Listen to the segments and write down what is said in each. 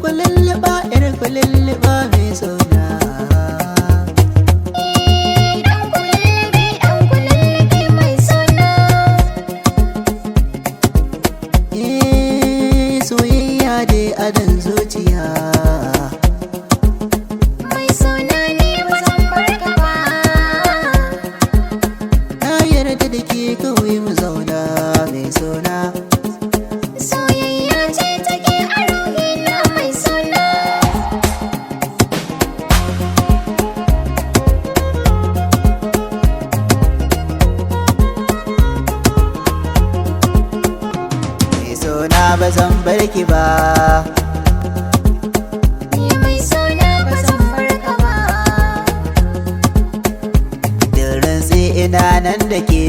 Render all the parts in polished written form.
Kululluɓa, yar kululluɓa mai sona. Dan kullubi, dan kullubi mai sona. Eh, soyayya dai adon zuciya. Mai sona ne ba zan barka ba. Na yarda da ke, kawai mu zauna mai sona. Soyayya ce take a ruhina, mai sona. Mai sona, ba zan bar ki ba. Ni mai sona ba zan barka ba. Duk rantsi ina nan da ke.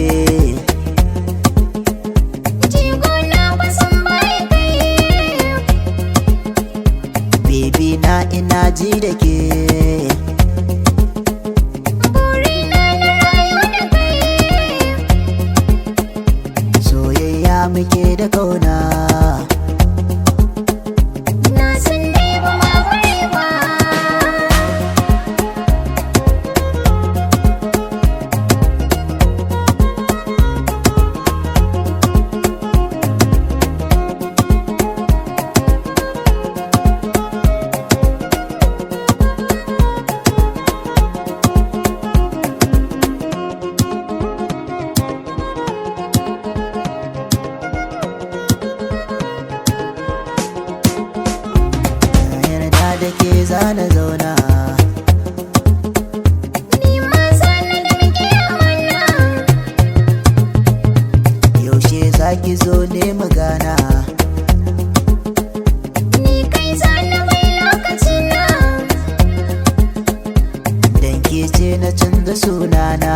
Jigona ba zan baya kai. Baby na, ina ji da ke. Burina na rayu da kai. Soyayya muke da kauna. Na san dai ba ma bare ba. Na yarda da ke, zana zauna. Ni ma zana da muke amana. Yaushe zaki zo ne mu gana? Ni kai zana bai lokacina. Dan ke ce na canza sunana.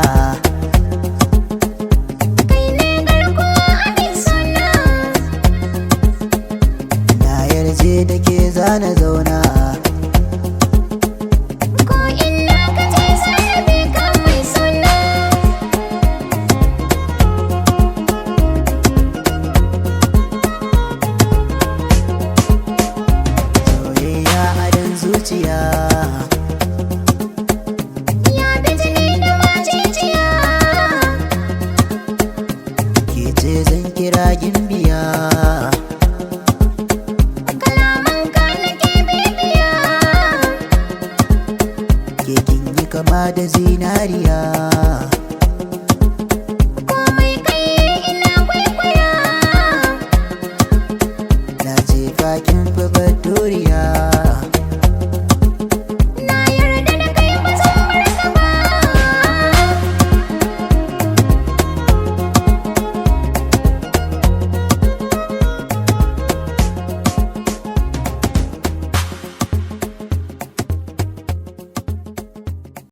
Kai ne garkuwa abin sona. Na yarje da ke, zana zauna. Ko ina ka je zana bi ka, mai sona. Soyayya adon zuciya. Ya bi jini da majijiya. Ke ce zan kira gimbiya. Kalaman ka nake bibiya. Ke kin yi kama da zinariya.